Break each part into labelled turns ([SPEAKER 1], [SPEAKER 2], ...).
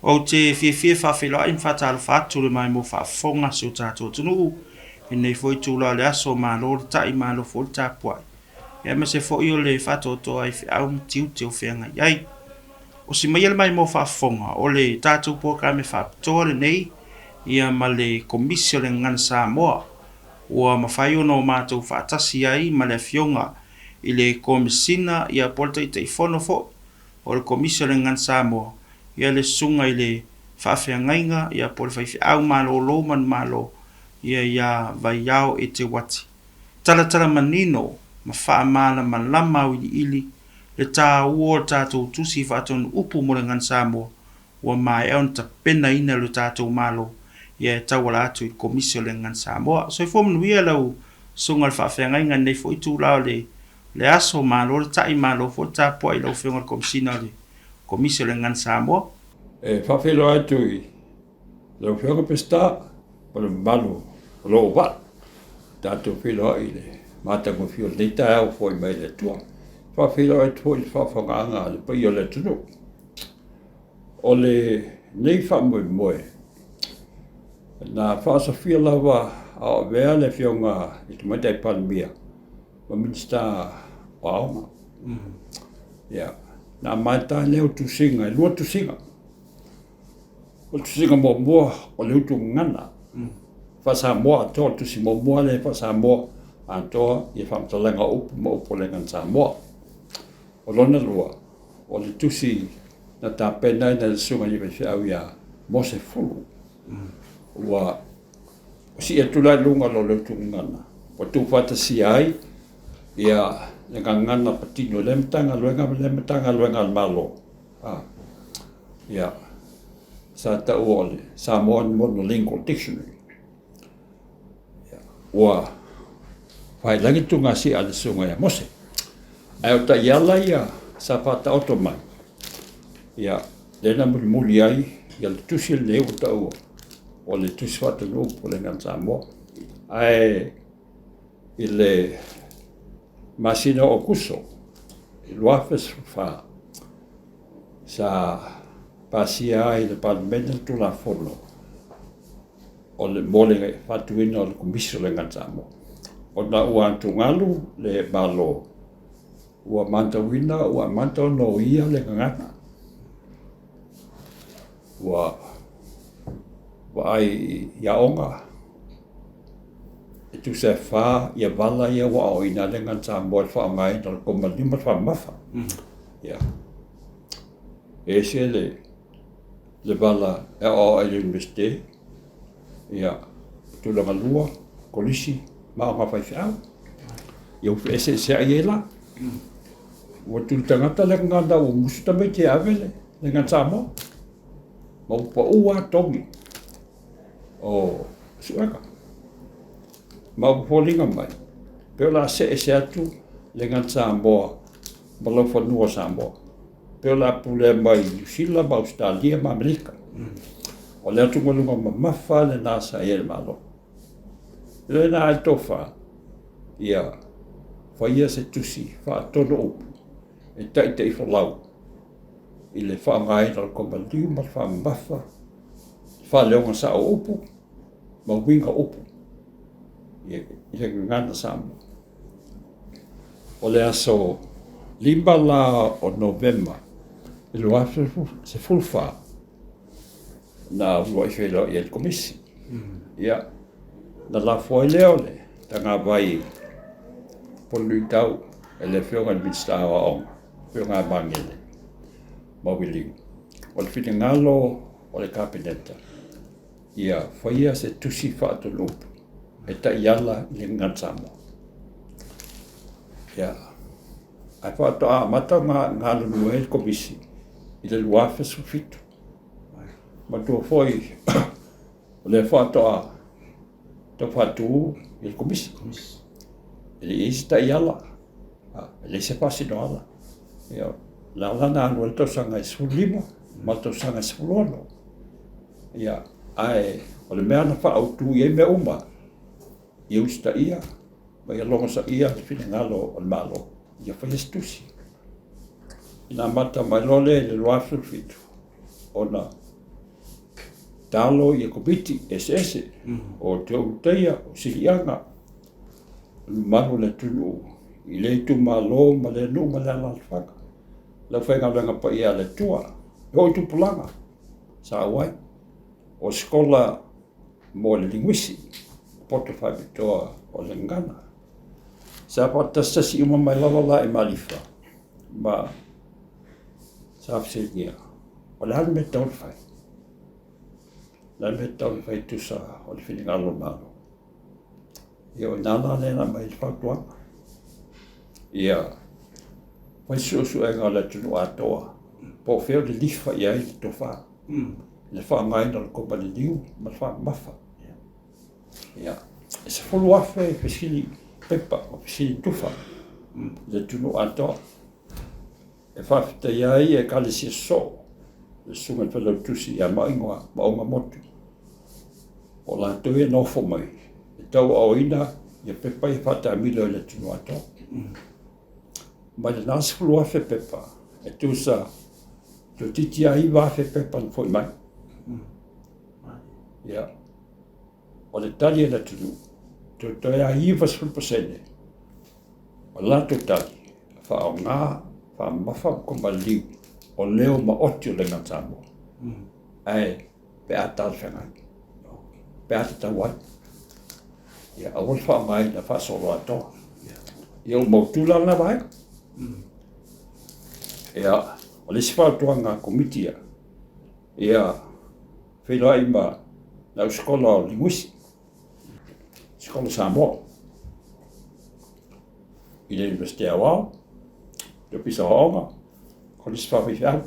[SPEAKER 1] Ou te fiafia e faafeiloai ma faatalofa atu i le maimoa faafofoga a si o tatou atunuu i lenei foi itula o le aso. Malo le tai, malo foi le tapuai, aemaise foi o le faatoatoa i feau ma tiute o feagai ai. O si maia le maimoa faafofoga o le tatou polokalame faapitoa lenei ia ma le Komisi o le Gagana Samoa ua mafai ona o matou faatasi ai ma le Afioga i le Komesina ia po o le Taitaifono foi o le Komisi o le Gagana Samoa ia le Susuga i le Faafeagaiga ia po o le Faifeau Malolo Manumalo ia ia Vaiao Eteuati. Talatala manino ma faamalamalama auiliili le taua o le tatou tusi faatonu upu mo le Gagana Samoa ua maea ona tapenaina e lo tatou Malo ia e tauala atu i le Komisi o le Gagana Samoa. Soifua manuia lau Susuga i le Faafeagaiga i lenei foi itula o le le aso. Malo le tai, malo foi le tapuai i lau Afioga i le Komesina o le Komisi o le Gagana Samoa.
[SPEAKER 2] E faafeiloai atu i lau Afioga Peseta ma le mamalu o lou vaa. Tatou feiloai i le matagofie o lenei taeao ua foai mai e le Atua. Faafeiloai atu foi i le faafofogaaga a le paia o le atunuu. O lenei faamoemoe, na faasafia lava a o avea le Afioga i le Tamaitai Palemia ma Minisita o Aoga. Ia, na amata ai lea o tusiga, e 2 tusiga. O le tusiga muamua o le utu gagana faa-Samoa atoa, o le tusi muamua lea faa-Samoa atoa ia faamatalaga o upu ma upu o le gagana Samoa. O lona lua, o le tusi na tapena ai le Susuga i le Faifeau ia Mose Fulu, ua sii atu la i luga o le utu gagana, ua tuufaatasia ai ia le gagana patino i lea Matagaluega ma lea Matagaluega a le Malo. Ia, sa taua o le Samoan Monolingual Dictionary. Ua faailagi tuugasia a le Susuga ia Mose. Ae o taiala ia sa faataoto mai, ia, lea na mulimuli ai ia le tusi lenei ua taua o le tusi faataunuu po o le Gagana Samoa. Ae i le masina o Aokuso i 2014, sa pasia ai e le Palemene le Tulafono o le mo le faatuina o le Komisi o le Gagana Samoa. Ona ua atugalu le Malo, ua matauina ua amata ona oia le gagana. Ua vaai i aoga e tusa e fa ia vala ia ua aoaoina ai le Gagana Samoa i le faaaogaina o le komalima ma le faamamafa. Ia, e ese le le vala e aoao ai i le Iunivesite, ia, tulaga lua, kolisi ma aoga faifeau. Ia ua feeseeseai ai la. Ua tuli tagata le gagana ua musu tamaiti e ave le gagana Samoa. Ma ua pau lava togi o suega. Ma ua foliga mai, pei o le a see ese atu le gagana Samoa ma laufanua o Samoa. Pei o le a pulea mai Niu Sila ma Ausetalia ma Amerika. O le atugaluga mamafa lena sa i ai le Malo. O lena ai tofa, ia faia se tusi faatonu upu e taitaifolau i le faaaogaina o le komaliu ma le faamamafa, faaleoga sao o upu ma uiga o upu i le gagana Samoa. O le aso 5 la o Novema i le 2014 na uluai feiloai ai le Komisi. Ia, na lafo ai lea o le tagavai Polo-luitau e le Afioga i le Minisita o Aoga, Afioga ia Magele Mauiliu. O le finagalo o le Kapeneta, ia faia se tusi faatonu-upu e taiala i le Gagana Samoa. Ia, ae faatoa amata ona galulue ai le Komisi i le 2017. Manatua foi o lea faatoa tau faatu le Komisi. E le i i ai se taiala, e leai se faasinoala. Ia, la la na alu ai le tausaga e 15 ma le tausaga e 16. Ia, ae o le mea na faaautu i ai mea uma, ia usitaia ma ia logosaia le finagalo o le Malo ia faia se tusi. Ina amata mai loa lea i le 2017 ona talo ia Komiti eseese o Te Ulutaia, o Siliaga, o le mamalu o le atunuu i lea itumalo ma lea nuu ma lea alaalafaga, le aufaigaluega paia a le Atua, e oo i tupulaga sa auai. O sikola mo le linguisi, poto faapitoa o le gagana. Sa faatasitasi uma mai lava la i Malifa ma sa fesiligia, o le a le mea e tatau ona fai? O le a le mea e tatau ona fai e tusa o le finagalo o le Malo? Ia o i ina la lea na aumai ai le fautuaga, ia fai se suesuega a le atunuu atoa po o fea o lilifa i ai le tofa i le faaaogaina o le koma liliu ma le faamamafa. Ia, e 10,000 fesili pepa o fesili tufa i le atunuu atoa. E faafetaia ai e Ekalesia sosoo le Susuga i le Failautusi ia Mauigoa Maauga Motu, o latou ia e nofo mai e tauaaoina ia pepa ia faataamilo i le atunuu atoa. Mai lena 10,000 pepa e tusa toeitiiti lava 9,000 pepa na foi mai. Ia, o le tali a le atunuu, toetoe lava 90% o le latou tali, faaaoga, faamamafa ma koma liliu o leo maoti o le Gagana Samoa. Ae pe a talafeagai, pe a tatau ai. Ia aua le faaaogaina faasoloatoa. Ia ua mautu la lena vaega. Ia, o le isi fautuaga a Komiti ia, ia feiloai ma le au sikola o linguisi, Sikola Samoa i le Iunivesite Aoao, le Ofisa o Aoga, Kolisi Faafaifeau,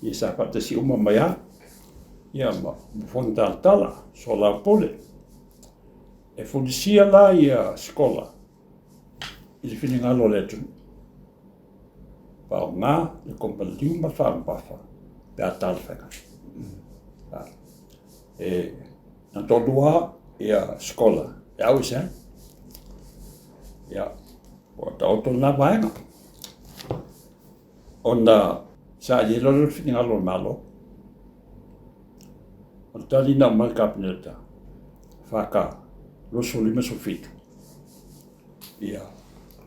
[SPEAKER 2] ia sa faatasi uma mai lava, ia ma fono talatala, soalaupule. E fulisia la ia sikola i le finagalo o le atunuu, faaaoga le koma liliu ma le faamamafa pe a talafeagai. E na toalua ia sikola e au ese ai. Ia, ua taoto lena vaega. Ona saili ai loa lea o le finagalo o le Malo. O le tali na aumai i le Kapeneta, FK 25 17. Ia,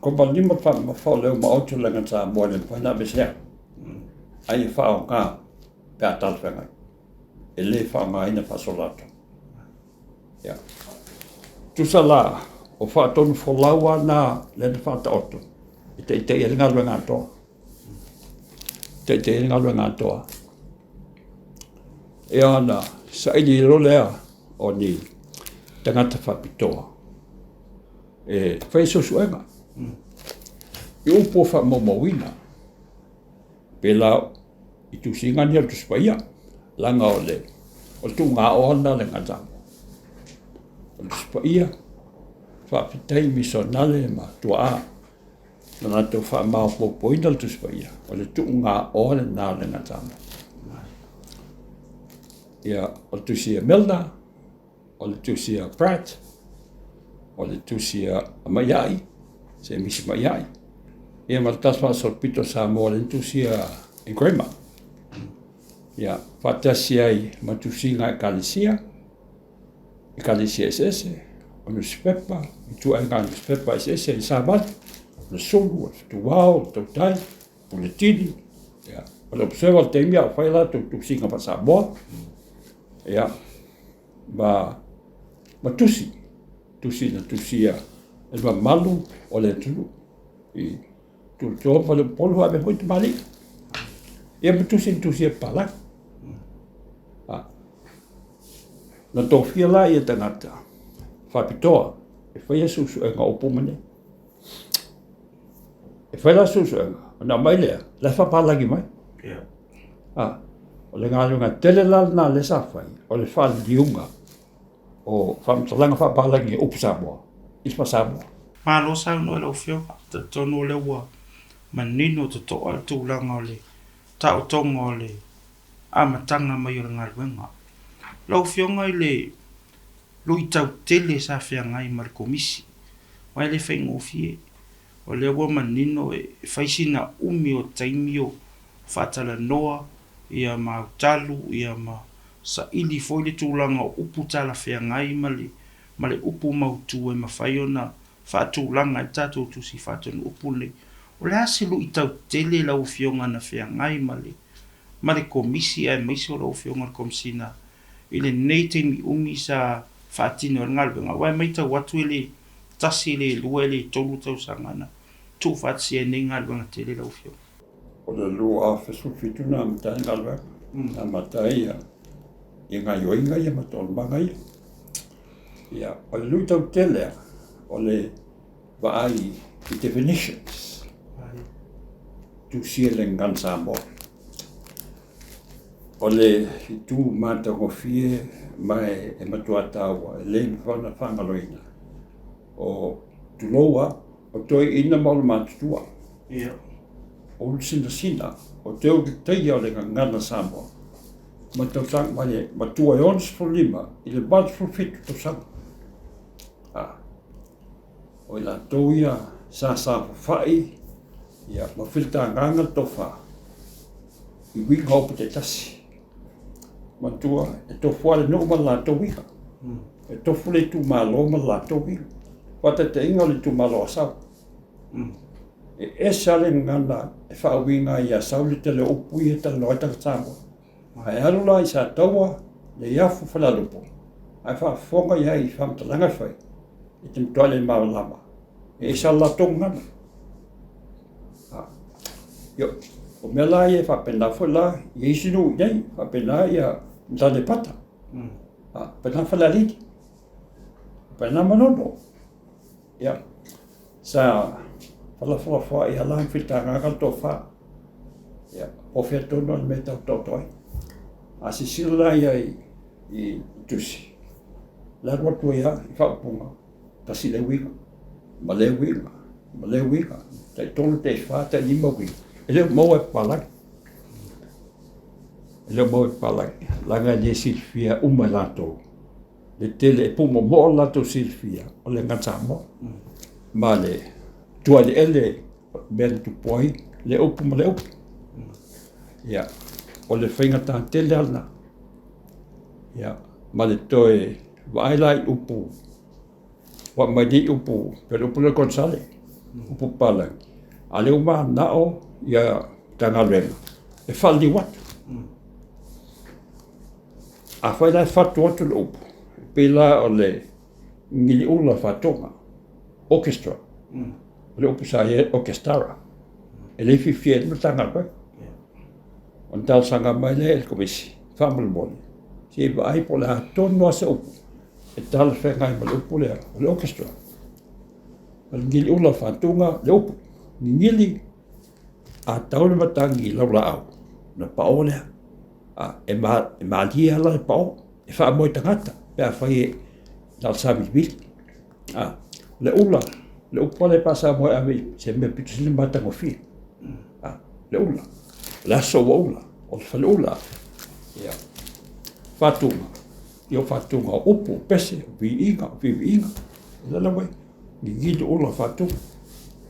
[SPEAKER 2] koma lima faamamafa o leo maoti o le Gagana Samoa e le mafai ona aveesea. Ae ia faaaoga pe a talafeagai. E le faaaogaina faasoloatoa. Ia. Tusa la, o faatonu folau lava na lea na faataoto e taitaia ai le galuega atoa. Taitaia ai le galuega atoa. Ia ona saili loa lea o ni tagata faapitoa e fai suesuega i upu o faamaumauina pei la i tusiga nei o le Tusi Paia, leaga o le tuugaoa lena o le Gagana Samoa. O le Tusi Paia, faafetai i misionare ma tuaa na latou faamaopoopoina le Tusi Paia, o le tuugaoa lena o le Gagana Samoa. Ia, o le tusi a Milner, o le tusi a Pratt, o le tusi a Maiai, Semisi Maiai, ia ma le Tala Faasolopito o Samoa lea na tusia e Grammar. Ia, faatasi ai ma tusiga a Ekalesia, Ekalesia eseese, o nusipepa, ituaiga nusipepa eseese, le Savali, o le Sulu, o le Fetuao, o le Tautai, Puletini, ia, o le Observer o le taimi a o fai latou tusiga faa-Samoa, ia, ma, ma tusi, tusi na tusia e le mamalu o le atunuu i Tulatoa ma Faleupolu faapea foi tamalii. Ia ma tusi na tusia e papalagi. Na tofia la ia tagata faapitoa e faia suesuega o upu ma nei. E fai la suesuega, ona aumai lea, la e faapalagi mai. A, o le galuega tele la lena lea sa fai, o le faaliliuga o faamatalaga faapalagi o upu Samoa i le faa-Samoa.
[SPEAKER 1] Malo saunoa i lau Afioga. Talitonu o lea ua manino totoa le tulaga o le taotoga o le amataga mai o le galuega. Lau Afioga i le luitau tele sa feagai ma le Komisi, aua e le faigofie. O lea ua manino e fai sina umi o taimi o faatalanoa ia ma autalu ia ma saili foi le tulaga o upu talafeagai ma le ma le upu mautu e mafai ona faatulaga ai le tatou Tusi Faatonu Upu lenei. O le a se luitau tele lau Afioga na feagai ma le ma le Komisi aemaise o lau Afioga i le Komesina i lenei taimi umi sa faatino ai le galuega, aua e matau atu e le tasi, e le lua, e le tolu tausaga na tuufaatasia ai nei galuega tele lau Afioga.
[SPEAKER 2] O le 2017 na amata ai le galuega, na amata ai ia gaoioiga ia ma taualumaga ia. Ia, o le luitau tele lava, o le vaai i definitions, tusia i le Gagana Samoa. O le itu matagofie ma e matua taua e le mafai ona faagaloina, o tulou lava, o toeaiina ma olomatutua, o ulu sinasina, o toe ulutaia o le Gagana Samoa mai tausaga mai le matua e 65 i le 87 tausaga. O i latou ia sa saofafai ma filitagaga le tofa i uiga o upu taitasi. Manatua, e tofu lava le nuu ma le latou uiga, e tofu le itumalo ma le latou uiga. Faataitaiga o le itumalo o Asau, e ese lava le gagana e faauiga ai e Asau le tele o upu ia e talanoa ai tagata Samoa. Ae alu la i Sataua, Neiafu, Falealupo, ae faafofoga i ai i faamatalaga e fai, e te matua le malamalama, e ese lava le latou gagana. O mea la ia e faapena foi la i isi nuu i inei, faapena ia Aleipata, faapena Falealili, faapena Manono. Ia, sa felafolafoai lava la ma filitagaga le tofa. Ia, po o fea tonu lava le mea e taotaoto ai. A silasila la i ai i tusi, le alu atu ai lava i faaupuga, tasi lea uiga, ma lea uiga, ma lea uiga, tai tolu, tai fa, tai lima uiga, e le o maua e papalagi. E le o maua e papalagi, leaga e le silafia uma e latou le tele e pumoomoo lo latou silafia o le Gagana Samoa ma le tuaeleele mea na tupu ai le upu ma le upu. Ia, o le faigata tele lava lena. Ia, ma le toe vaai la i upu ua aumai nei upu, pei o le upu lea o le konesale, upu papalagi, a o lea ua mananao ia Matagaluega e faaliliu atu. Afai la e fatu atu le upu, e pei la o le giliula faatoga, orchestra, o le upu sa i ai orchestara, e le fiafia ai le Matagaluega. Ona talosaga mai lea i le Komisi, faamolemole, se i vaai po o le a tonu lava se upu e talafeagai ma le upu lea o le orchestra. O le giliula faatuga le upu, gigili, a tau le matagi i laulaau, ona pao lea. E malie lava la le pao, e faamoe tagata pe afai e na o le savilivili. O le ula, le upu lea faa-Samoa e ave i se mea pito sili ona matagofie. Le ula, o le aso ua ula, o le faleula. Ia, faatuga, ia o faatuga o upu, o pese, o viiga, o viiviiga, o lea la ua i ai, gigili ula faatuga.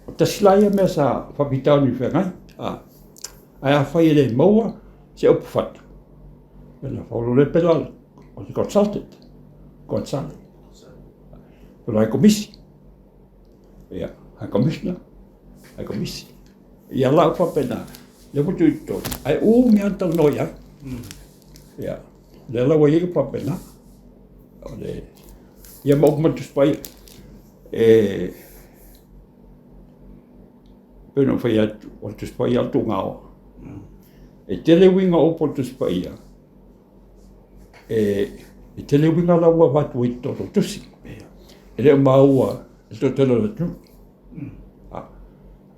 [SPEAKER 2] O tasi la ia mea sa faafitauli feagai, ae afai e le maua se upu fatu, ona fau loa lea pe la o le consultant, konesale, o le komisi, ia, high commissioner, high komisi. Ia lau faapena, lea ua tuu i totonu, ae umi lava ona talanoa i ai. Ia, lea la ua i ai upu faapena. O le, ia ma upu ma le Tusi Paia, e pei ona ou fai atu, o le Tusi Paia o le tuugaoa. E tele uiga o upu o le Tusi Paia, e tele uiga la ua avatu ai i totonu o tusi. E le o maua e le toatele o le atunuu.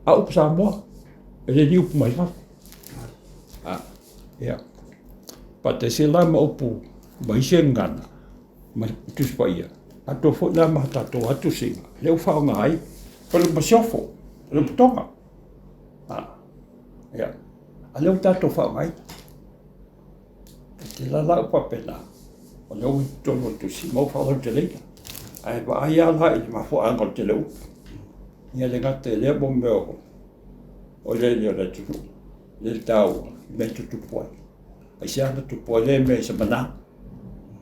[SPEAKER 2] A upu Samoa, e le ni upu mai fafo. Ia, faatasi ai la ma upu ma isi gagana ma Tusi Paia, atoa foi la ma tatou lava tusiga, lea ua faaaoga ai, o le masiofo, o le upu toga. Ia, a o lea ua tatou faaaogaina. E tele lava la upu faapena, o lea ua i totonu o le tusi ma ua faalauteleina. Ae vaai lava la i le mafuaaga o le tele o upu. Ia le gata i lea mo mea o o eleele o le atunuu, lea e taua i mea e tutupu ai. Aisea na tupu ai lea mea i Samana?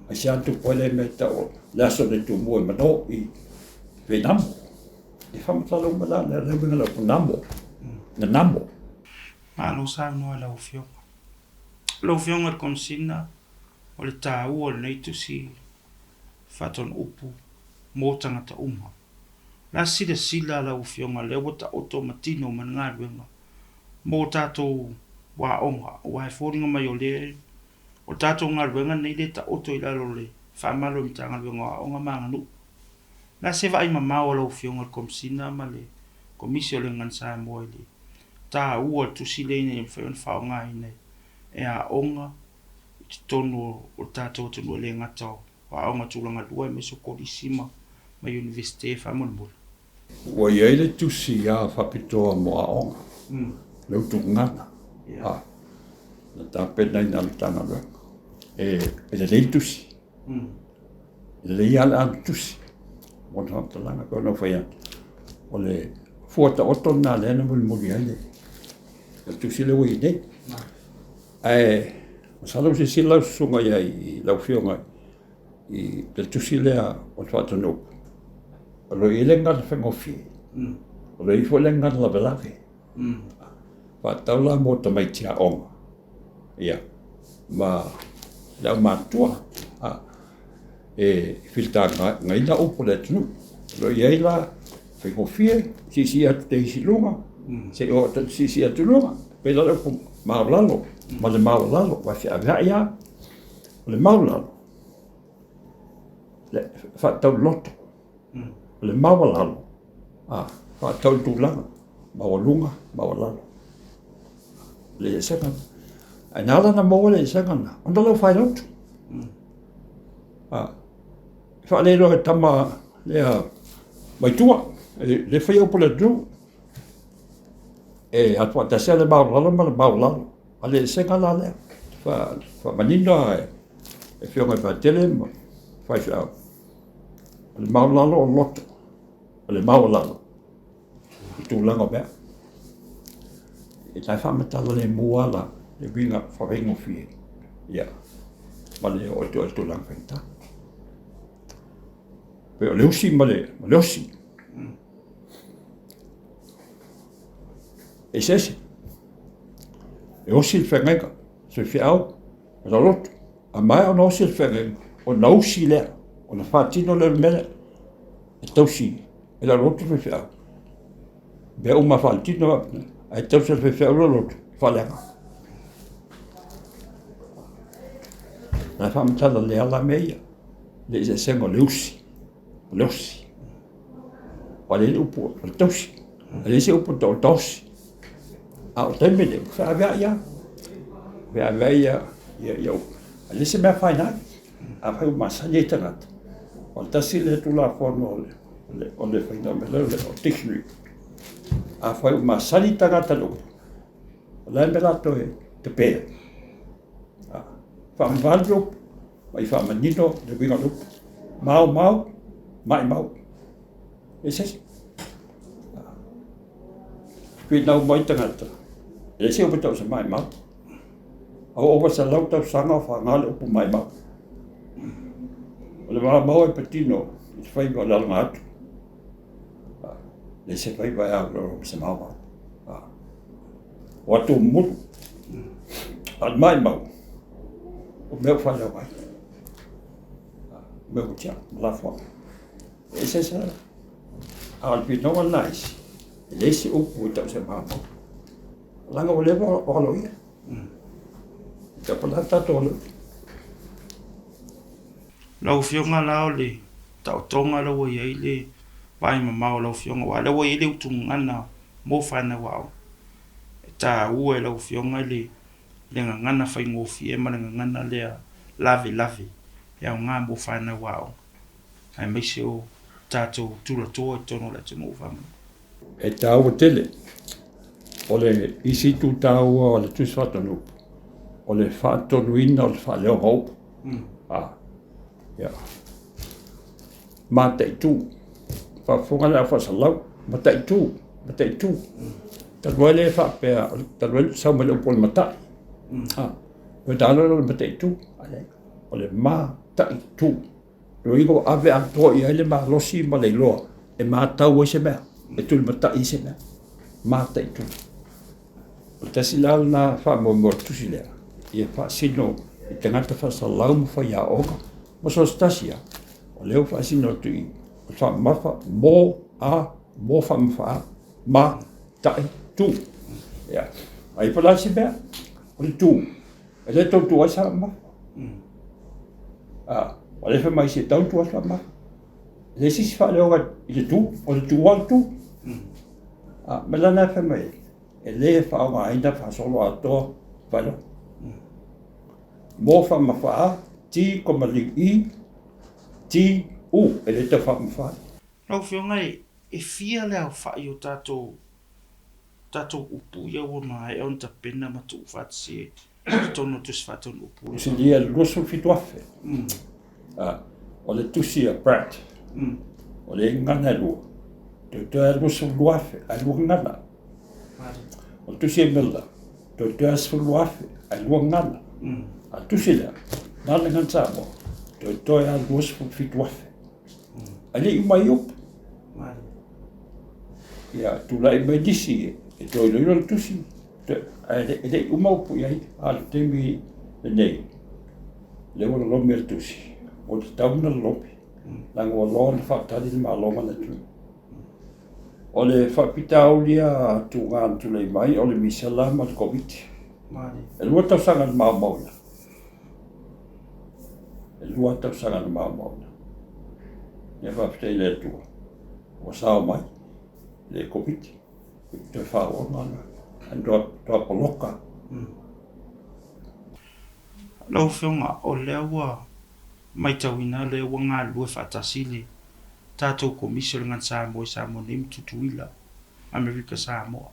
[SPEAKER 2] Aisea na tupu ai lea mea e tau o le aso na tumua i Mano i Veinamo? E faamatala uma la le uiga o le upu namo, nanamo.
[SPEAKER 1] Malo saunoa i lau Afioga. Lau Afioga i le Komesina, o le taua o lenei tusi faatonu upu mo tagata uma. O le a silasila lau Afioga lea ua taoto ma tino mai le galuega mo tatou aoga, aua e foliga mai o lea o le tatou galuega lenei lea e taoto i lalo o le faamalo i Matagaluega o Aoga ma Aganuu. O le a se vaai mamao a lau Afioga i le Komesina ma le Komisi o le Gagana Samoa i le taua o le tusi lea ina ia mafai ona faaaogaina e aoga i totonu o le tatou atunuu e le gata o aoga tulaga lua aemaise o kolisi ma Iunivesite faamolemole.
[SPEAKER 2] Ua i ai le tusi a faapitoa mo aoga, le utu gagana, na tapenaina e le Matagaluega. E lelei le tusi, e lelei lava le anu tusi mo le faamatalaga. E pei ona ou fai atu, o le fua taoto lena lea na mulimuli ai le tusi lea ua i ai nei. Ae masalo ua silasila lau susuga i ai i lau Afioga i le tusi lea o le Faatonuupu, o lo o i ai le gagana faigofie, o lo o i ai foi le gagana lavelave. Faatatau la mo tamaiti aoga, ia, ma le aumatutua e filitagaina upu o le atunuu. O lo o i ai la faigofie, siisii atu te isi i luga, seia oo atu siisii atu i luga. Pei la o le upu maualalo ma le maualalo, aua e feaveai lava. O le maualalo, e faatatau i le loto. O le maualalo, faatatau i le tulaga maualuga, maualalo. O le eseesega lena. Ae na ala ona maua le eseesega lena, ona o le aufailoto. E faaleiloa e tama lea mai tua, e le faia upu a le atunuu. E alu faatasi lava le maualalo ma le maualalo. A o le eseesega la lea, faamanino lava e Afioga i Patele ma faifeau, o le maualalo o loto, o le maualalo o tulaga o mea. E la e faamatala lemu lava la le uiga faafaigofie, ia, ma le oo atu i le tulaga faigata. Pei o le usi ma le osi. E eseese. E osi le feagaiga, soifeau ma lalotu. A maea ona osi le feagaiga, ona usi lea, ona faatino lea o le mea lea e tausi e le aulotu le faifeau. Mea uma faaletino ae tausi e le faifeau le lotu, faaleaga. O la e faamatala lelei lava la mea ia, le eseesega o le usi ma le osi. Aua e leai le upu o le tausi, e leai se upu e tau o le taosi. A o le taimi lenei, ua feaveai lava, feaveai ia upu, ae leai se mea e afaina ai. Afai ua masani ai tagata, o le tasi lea Tulafono o le faiga o mea lea o le dictionary. Afai ua masani tagata i le upu, o le a le mea o le a toe tape ai? Faamavae le upu ma ia faamanino le uiga o le upu. Maumau, maimau. E eseese. Finau mai tagata, e leai se upu e tau o se maimau. A ua ova i le 100 tausaga o faaaoga le upu maimau. O le maumau e patino i le faiva o le aloga atu. E leai se faiva e ao i lalo ma se maumau. O atu mumulu. A o le maimau, o mea ua faaleaoga ai. O mea ua tiai ma lafoai. E eseese la. A o le finauga lena a isi, e leai se upu e tau o se maumau. Leaga ua leva o aloaia. E tau po o le a le tatou aloaia.
[SPEAKER 1] Lau Afioga la o le taotoga lea ua i ai le vaai mamao a lau Afioga, aua o lea ua i ai le utu gagana mo fanau aoga. E taua e lau Afioga le gagana faigofie ma le gagana lea lavelave e aoga mo fanau aoga, aemaise o tatou tulatoa i totonu o le atunuu faamolemole.
[SPEAKER 2] E taua tele. O le isi itu taua o le Tusi Faatonuupu, o le faatonuina o le faaleoga o upu. Ia. Mataitu. Faafofoga le au faasalau. Mataitu, mataitu. Talu ai lea faapea, talu ai sau mai le upu o le matai. A, o ta alo o le mataitu, o le mataitu. Lona uiga ua ave atoa i ai le malosi ma le iloa e matau ai se mea, e tulimatai ai se mea. Mataitu. O le tasi la lena faamoemoe o le tusi lea, ia faasino i tagata faasalalau ma faiaoga ma so o se tasi lava, o lea ua faasino atu i i, o le faamamafa mo a mo faamamafa a ma ta'i tu. Ia, a i ai foi la isi mea, o le tu, e le tau tu ai se faamamafa. A, o lea e fai mai isi e tatau ona tu ai se faamamafa. E leai se isi faaleoga i le tu, o le tu lava o le tu. A, o le mea la lena e fai mai ai, e le faaaogaina faasolo atoa faailoga. Mo faamamafa a, T koma liu i, T U, e le tau faamamafa ai.
[SPEAKER 1] Lau Afioga e fia le aofai o tatou tatou upu ia ua maea ona tapena ma tuufaatasia i totonu o Tusi Faatonu Upu lea.
[SPEAKER 2] Silia i le 27,000. O le tusi a Pratt, o le gagana e lua, toetoe lava 22,000 ae lua gagana. O le tusi a Miller, toetoe lava 12,000 ae lua gagana. A o le tusi lea, na o le Gagana Samoa, toetoe lava 27,000. Ae le i uma ai upu. Ia, tulai mai nisi e toe iloilo le tusi, ae le i uma upu i ai, a o le taimi lenei, lea ua lolomi e le tusi, ua tatau ona lolomi, leaga ua loa ona faatali le Malo ma le atunuu. O le faafitauli lava tuga na tulai mai, o le misela ma le Koviti. E 2 tausaga na maumauina. E 2 tausaga na maumauina. Ia faafetai i le Atua, ua sao mai le Koviti, toe faaauau galuega, ae na matua poloka.
[SPEAKER 1] Lau Afioga, o lea ua matauina lea ua galulue faatasi le tatou Komisi o le Gagana Samoa i Samoa nei ma Tutuila, Amerika Samoa. O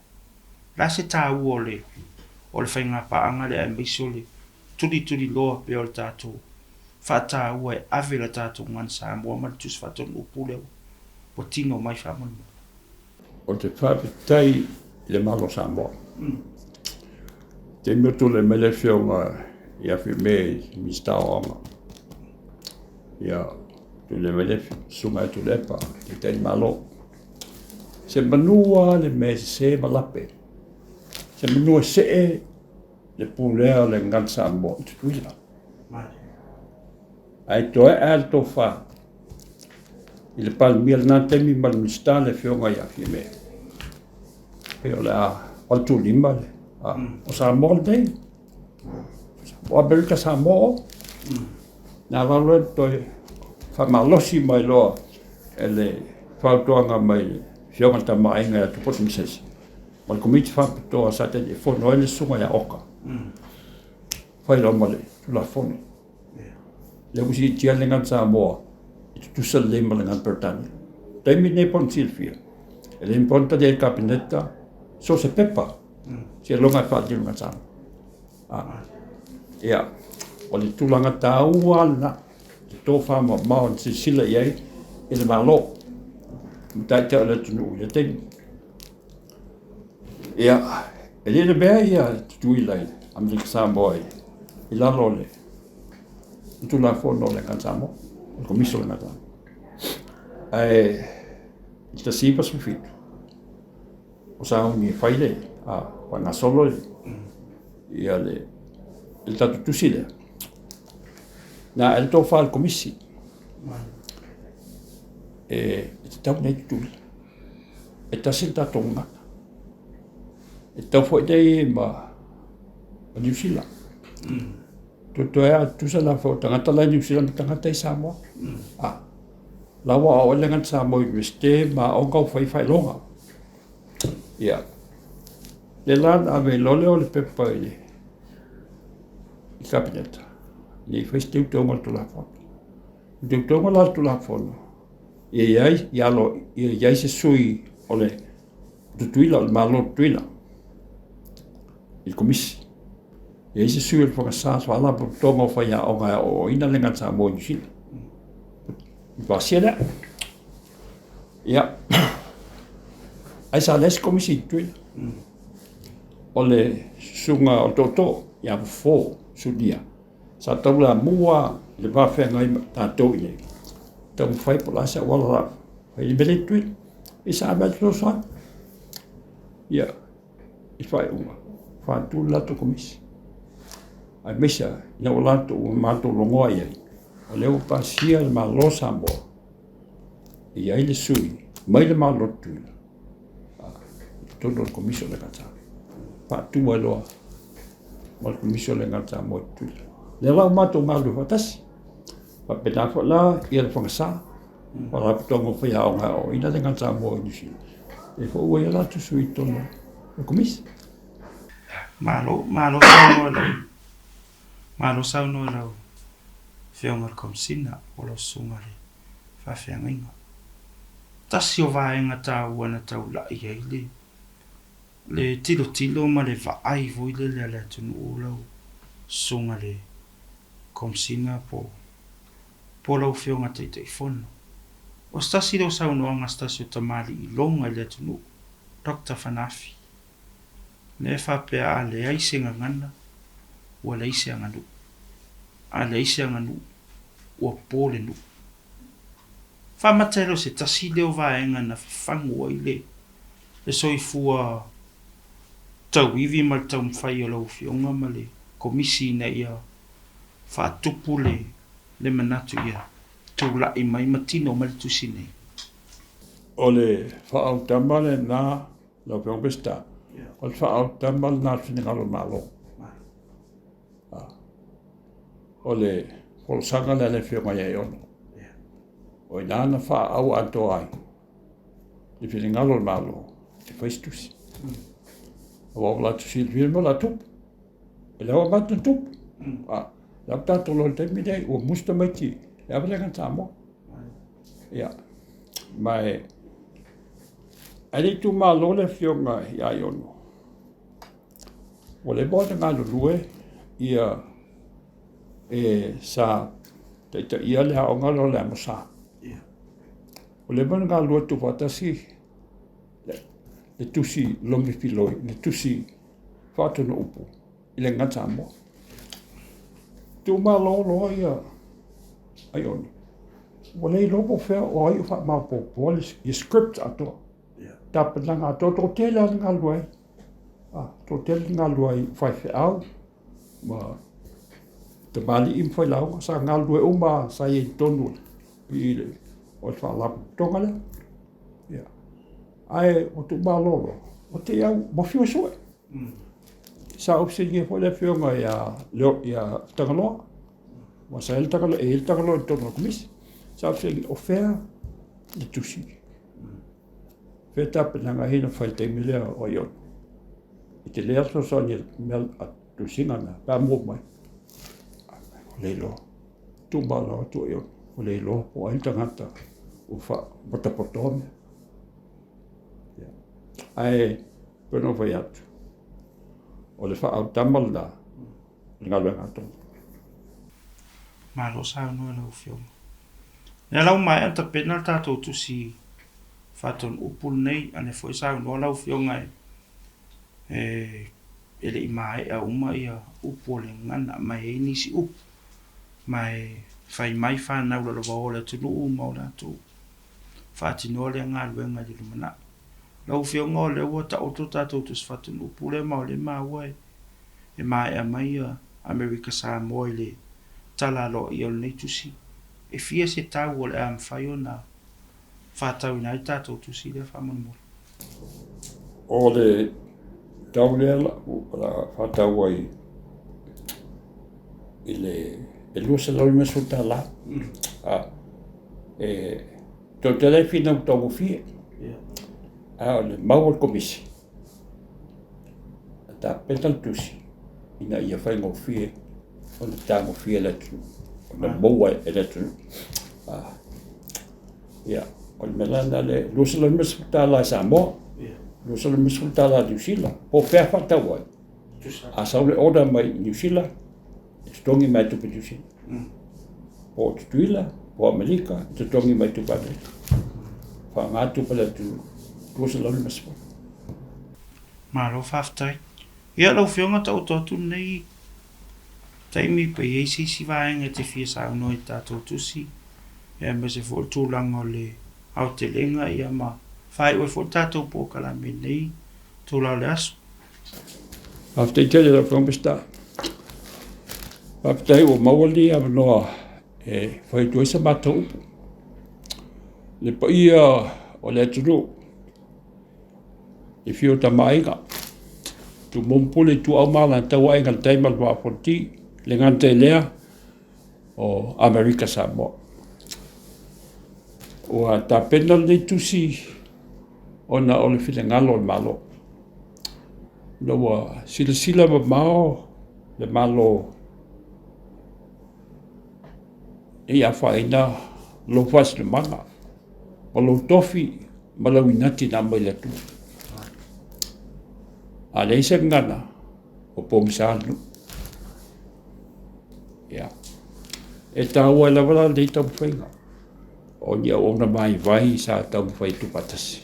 [SPEAKER 1] le a se taua o le o le faigapaaga lea aemaise o le tulituliloa pea o le tatou faataua e ave le tatou Gagana Samoa ma le Tusi Faatonu Upu lea ua tino mai faamolemole?
[SPEAKER 2] Ou te faafetai i le Malo o Samoa. I le taimi o tulai mai le Afioga ia Fiame i le Minisita o Aoga, ia tulai mai le Susuga ia Tuilaepa, Taitai o le Malo. Se manu lava le mea e sese ma lape, se manu e see le pulea o le Gagana Samoa i Tutuila. Ae toe ae le tofa i le Palemia i lena taimi ma le Minisita le Afioga ia Fiame. Pei o le a 85 le, a, o Samoa lenei. O Amerika Samoa o. Na lalo e toe faamalosi mai loa e le fautuaga mai le Afioga i le Tama a Aiga ia Tupou Tamasese ma le Komiti Faapitoa sa Taitaifono ai le Susuga ia Oka. Fai loa ma le Tulafono. Lea ua siitia le Gagana Samoa e tutusa lelei ma le Gagana Peretania. O le taimi lenei po o na silafia, e le mafai ona talia e le Kapeneta so o se pepa seiloga e faatino i le Gagana Samoa. Ia, o le tulaga taua lena, le tofa mamao na silasila i ai i le Malo ma taitai o le atunuu i lea taimi. Ia, e le lavea ia Tutuila i Amerika Samoa i lalo o le Tulafono o le Gagana Samoa, o le Komisi o le Gagana Samoa. Ae i le 1917, o sauni e fai le, a, faagasolo le, ia le, le tatou tusi lea, na ae le tofa a le Komisi e tatau nei Tutuila. E tasi le tatou gagana. E tatau foi nei ma Niu Sila. Toetoe lava, tusa la foi o tagata la i Niu Sila ma tagata i Samoa. A, la ua aoao ai le gagana Samoa i Iunivesite ma aoga o fai faailoga. Ia, lea la na ave ai loa lea o le pepa i le Kapeneta, ina ia fai se teuteuga o le Tulafono. O le teuteuga la o le Tulafono, ia i ai, ia alo, ia i ai se sui o le Tutuila, o le Malo o Tutuila i le Komisi. Ia i ai se sui o le Fagasa, Faalapotopotoga o Faiaoga e aoaoina le Gagana Samoa i Niu Sila. I pasia lea. Ia, Ae sa leai se Komisi i Tutuila. O le susuga o le tootoo ia Fofo Sulia sa taulamua i le va feagai ma tatou i inei, taumafai po o le a se auala o le a fai ai le mea lea i Tutuila. Ia sa ave lava le fesoasoani. Ia, i le faaiuga, faatu le latou Komisi, aemaise lava ina ua matou logoa i ai, o lea ua pasia le Malo o Samoa e i ai le sui mai le Malo o Tutuila i totonu o le Komisi o le EKS. Faatu ai loa ma le Komisi o le EKS mo Tutuila. Lea la ua matou galulue faatasi. Faapena foi la ia le Fagasa, Faalapotopotoga o Faiaoga e aoaoina le EKS mo Niu Sila, lea foi ua i ai latou sui i totonu o le Komisi.
[SPEAKER 1] Malo, malo saunoa i lau, malo saunoa i lau Afioga i le Komesina po o lau Susuga i le Faafeagaiga. Tasi o vaega taua na taulai ai le le tilotilo ma le vaai foi lele a le atunuu lau Susuga i le Komesina po po o lau Afioga Taitaifono. O se tasi lea o saunoaga a se tasi o tamalii iloga i le atunuu, Doctor Fanafi, lea e faapea a leai se gagana, ua leai se aganuu. A leai se aganuu, ua po le nuu. Faamata e le o se tasi lea o vaega na fafagu ai le le soifua tauivi ma le taumafai o lau Afioga ma le Komisi ina ia faatupu le le manatu ia tulai mai ma tino mai le tusi nei.
[SPEAKER 2] O le faaautama lena lau Afioga Peseta, o le faaautama lena o le finagalo o le Malo. O le folasaga lea a le Afioga ia Aiono. O i ina na faaau atoa ai le finagalo o le Malo e fai se tusi. Aua ua latou silafia le mea o le a tupu. E leai ua amata ona tupu. A, lea ua tatou iloa i le taimi lenei ua musu tamaiti e ave le aga Samoa. Ia, ma e ae le i tuumalo le Afioga ia Aiono, ua leva ona galulue ia e sa taitaia le aoga lea o le Amosa. Ua leva ona galulue tuufaatasi le tusi Lomi Filoi, le tusi faatonu upu i le Gagana Samoa. Tuumalo loa ia Aiono, ua le iloa po o fea o ai o faamaopoopoa le script atoa. Tapenaga atoa, toatele lava na galulue ai. Toatele na galulue ai o faifeau ma tamalii ma failauga sa galulue uma sa i ai i totonu i le o le faalapotopotoga lea. Ia. Ae ua tuumalo loa, ua te i lava ua fiu e sue. Sa ou fesiligia foi le afioga ia Leo ia Tagaloa, aua sa i ai le Tagaloa, e i ai le Tagaloa i totonu o le Komisi. Sa ou fesiligia, o fea le tusi? Fea tapenaga ia na fai i le taimi lea o Aiono? E tele lava le fesoasoani i le mea a tusiga na pe a maua mai. Ua le iloa. Tuumalo atu Aiono, ua le iloa po o ai le tagata ua faapatapotoa mea. Ae pei ona ou fai atu, o le faaautama lena o le galuega a Toma.
[SPEAKER 1] Malo saunoa i lau Afioga. Lea la ua maea ona tapena le tatou tusi faatonu upu lenei, a o lea foi e saunoa lau Afioga e e le i maea uma ia upu o le gagana ma e i ai nisi upu ma e fai mai fanau lalovaoa o le atunuu ma o latou faatinoa lea galuega i le lumanai. Lau Afioga o lea ua taoto le tatou Tusi Faatunuupu lea ma o lea e maua e maea mai ia Amerika Samoa i le tala aloaia o lenei tusi. E fia se tau o le a mafai ona faatauina ai le tatou tusi lea faamolemole?
[SPEAKER 2] O le tau lea o le a faatau ai i le e $250. E tou te le finau taugofie, a o le mau a le Komisi, e tapena le tusi ina ia faigofie ona tagofia e le atunuu, ona maua e le atunuu. Ia, o le mea la lena le $250 i Samoa, $250 i Niu Sila, po o fea faatau ai. A sau le order mai Niu Sila, e totogi mai tupe Niu Sila. Po o Tutuila, po o Amerika, e totogi mai tupe Amerika. Faaaoga tupe a le atunuu. 250.
[SPEAKER 1] Malo faafetai. Ia lau Afioga taoto atu lenei taimi pe i ai se isi vaega e te fia saunoa i tatou tusi aemaise foi o le tulaga o le aotelega ia ma faaiu ai foi le tatou polokalame i lenei itula o le aso.
[SPEAKER 2] Faafetai tele i lau Afioga Minisita. Faafetai ua maua lenei avanoa e fai atu ai sa matou upu. Le paia o le atunuu i afio o Tama a Aiga, Tumua ma Pule, Ituau ma Alataua, Aiga i le Tai ma le Vaa o Fonoti, e le gata i lea o Amerika Samoa. Ua tapena lenei tusi ona o le finagalo o le Malo. Ina ua silasila mamao le Malo i afaina lou faasinomaga ma lou tofi ma lau inati na aumai le Atua. A leai se gagana, ua pogisa le nuu. Ia. E taua ai lava la lenei taumafaiga, o ni auauna vaivai sa taumafai atu faatasi.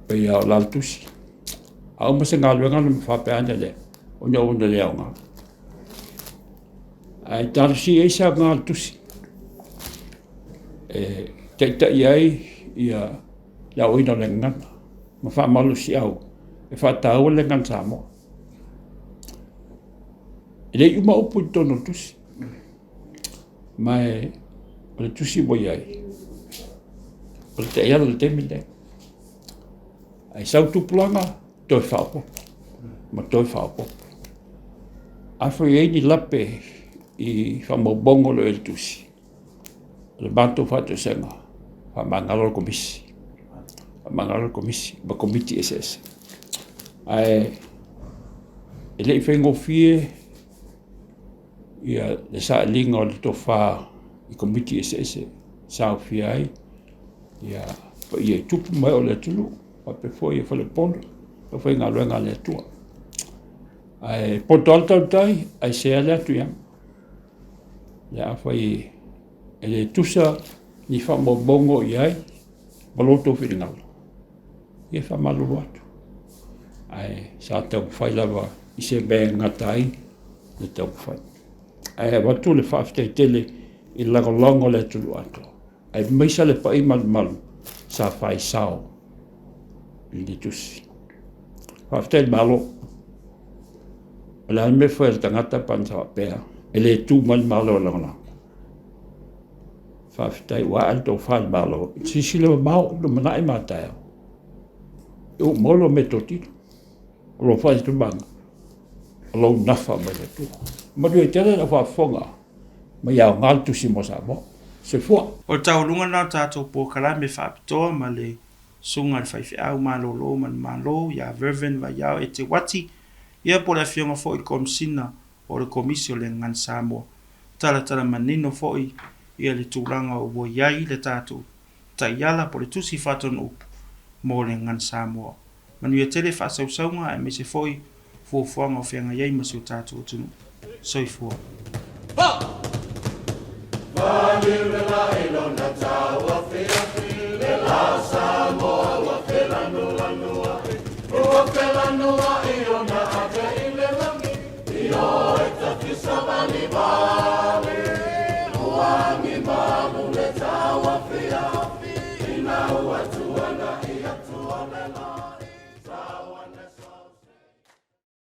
[SPEAKER 2] Pei lava o la le tusi. A uma se galuega ona faapea ane lea, o ni auauna le aoga. Ae talosia ai se aoga o le tusi e taitai ai ia le aoina o le gagana ma faamalosiau e faataua le gagana Samoa. E le i uma upu i totonu o le tusi, ma o le tusi ua i ai, o le taiala i le taimi lenei. Ae sau tupulaga, toe faaopoopo ma toe faaopoopo. Afai e i ai ni lape i faamaumauga o lo o i ai i le tusi, o le matou faatoesega, faamagalo le Komisi, faamagalo le Komisi ma Komiti eseese. Ae e le i faigofie ia le sailiga o le tofa i Komiti eseese sa aofia ai ia paia i tupu ma ee o le atunuu faapea foi faleupolu le aufaigaluega a le Atua. Ae poto lava le tautai ae sea le atu i aga. Ia afai e le tusa ni faamaumauga o i ai ma lo outou finagalo, ia e faamalulu atu. Ae sa taumafai lava i se mea e gata ai le taumafai. Ae avatu le faafetai tele i le lagolago a le atunuu atoa, aemaise le pai malumalu sa faisao i lenei tusi. Faafetai i le Malo. O le a le mea e fai a le tagata pe ana faapea e le tu mai le Malo e lagolago? Faafetai ua ae le tofa i le Malo i le silasila mamao i le lumanai ma a taeao. E uu mau lou meatotino, o lou faaitumalo, o lou nafa mai le Atua. Manuia tele lau faafofoga ma ia aoga le tusi mo Samoa. Soifua.
[SPEAKER 1] O le taualuga lena o le tatou polokalame faapitoa ma le Susuga i le Faifeau Malolo ma le Malo ia Vervin Vaiao Eteuati, ia po o le Afioga foi i le Komesina o le Komisi o le Gagana Samoa. Talatala manino foi ia le tulaga ua i ai le tatou taiala po o le tusi faatonu upu mo le Gagana Samoa. Manuia tele faasausauga aemaise foi fuafuaga o feagai ai ma si o tatou atunuu. Soifua.